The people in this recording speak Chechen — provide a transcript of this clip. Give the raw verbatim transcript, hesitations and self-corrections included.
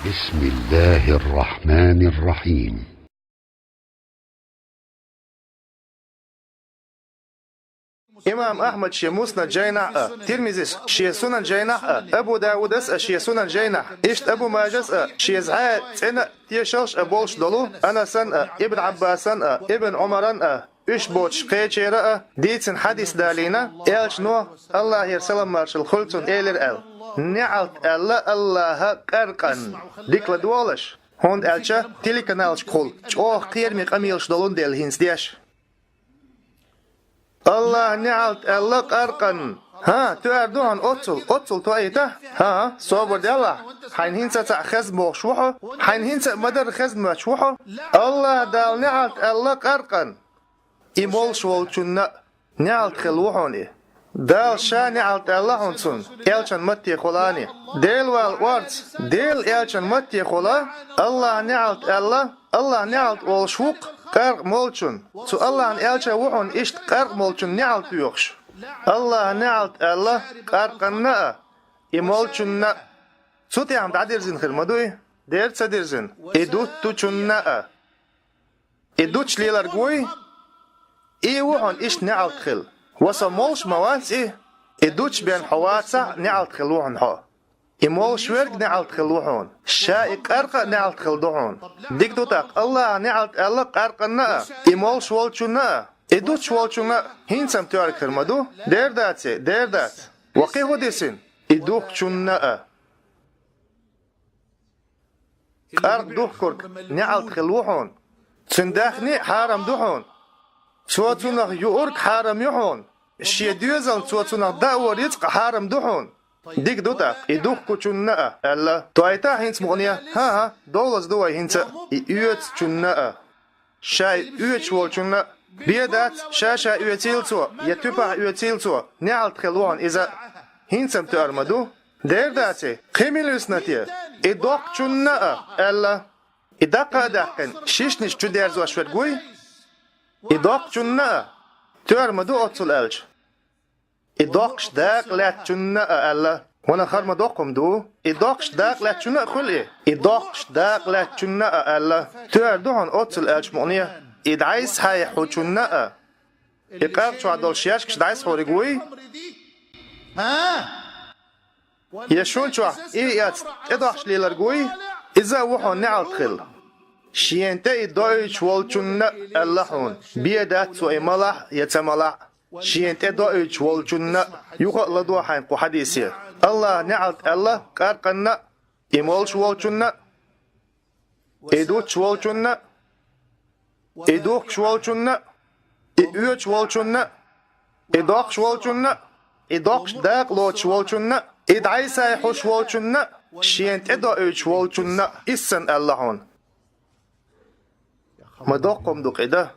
بسم الله الرحمن الرحيم. Имам Ахьмад шен Муснад жайнахь а, Тирмизис шен Сунан жайнахь а, Абу Даудас а шен Сунан жайнахь, иштта Абу Мажас а шен зӀе цӀена а тешалш а болуш долу, Анасан а, Ибн Ӏаббасан а, Ибн Ӏумаран а, уьш боцуш кхечера а дийцина хьадис далийна, элчано, Аллахьера салам-маршалла хуьлда цунна, элира аьлла: «НеӀалт аьлла Аллахьа къаркъанна». Дика ладогӀалаш, хӀунда аьлча телеканалашкахула чӀогӀа кхераме къамелаш долун дела хӀинца деш. «Аллахьа неӀалт аьлла къаркъанна». ХӀа, тоьар ду хьуна оццул, оццул тоийтахь? ХӀа, собар делахь. Хьайна хӀинца а цхьаъ хезна бохуш ву хьо, хьайна хӀинца а ма-дарра хезна моьттуш ву хьо. «Аллахьа Дала неӀалт аьлла къаркъанна». И молуш волчунна а неӀалт хилла ву хьуна и. Дала Ша неӀалт аьлла хьуна цунна, элчан маттехула а. Делавала орца, Делан элчан маттехула, Аллахьа неӀалт аьлла, Аллахьа неӀалт волуш ву-кх къаркъа молчунна. Цу Аллахьан элча ву хьуна иштта къаркъа молчунна неӀалт воьхуш. «Аллахьа неӀалт аьлла къаркъанна а, и молчунна а». Цу тӀехь дӀадирзина хир ма дуй? Дера ца дирзина. «И дуттучунна а». И дутуш леларг вуй? И ву хьуна иштта неӀалт хилла. Ва со молуш ма вац и? И дутуш бен хьо вацахь а, неӀалт хилла ву хьуна хьо. И молуш верг неӀалт хилла ву хьуна. Ша и къаркъа а неӀалт хилла ду хьуна. Дика ду тӀаккха, Аллахьа неӀалт аьлла къаркъанна а, и молуш волчунна а, и дутуш волчунна а. ХӀинца-м тоьарг хир ма ду? Дера дац и, дера дац. Ва кхин хӀун дисина? И духкучунна а. Къаркъа духкург неӀалт хилла ву хьуна. Цуьнан даьхни а хьарам ду хьуна. Цо цунах юург хьарам ю хьуна. Шен доьзална цо цунах дао рицкъ а хьарам ду хьуна. Дика ду тӀаккха, и духкучунна а аьлла. Тойтахь хӀинца мукъане? ХӀан-хӀа, довлаза ду вай хӀинца а. И оьцучунна а. Ша и оьцуш волчунна а. Бен дац, ша-ша оьцийла цо, я туьпахь оьцийла цо, неӀалт хилла ву хьуна иза а. ХӀинца-м тоьар ма ду? Дера дац и, кхин мила висина те? И доккхучунна а аьлла. И даккха а даьккхина, шишнаш чу дерзош верг вуй? И доккхучунна а. Тоьар ма ду оццул аьлча? И доккхуш дакъа лаьттачунна а аьлла. Ванах, хӀара ма доккха хӀума ду? И доккхуш дакъа лаьттачунна а хуьлу и? И доккхуш дакъа лаьттачунна а аьлла. Тоьар ду хьуна оццул аьлча мукъане? И дӀасахьийхьучунна а. И къаркъа чохь долу шаьшкаш дӀасахьориг вуй? Я шуна чохь и эцна тӀедохьуш леларг вуй? Иза а ву хьуна неӀалт хилла. Шена тӀе и доуьйтуш волчунна а аьлла хьуна, бен дац цо и малахь а, я ца малахь а. Шена тӀе доуьйтуш волчунна а. Юха а ладогӀа хьайна кху хьадисе. Аллахьа неӀалт аьлла къаркъанна а, и молуш волчунна а, и дутуш волчунна а, и духкуш волчунна а, и оьцуш волчунна а, и доккхуш волчунна а, и доккхуш дакъа лоцуш волчунна а, и дӀасахьийхьуш волчунна а, шена тӀе доуьйтуш волчунна а. Иза санна аьлла хьуна. Ма доккха хӀума ду-кх и дан?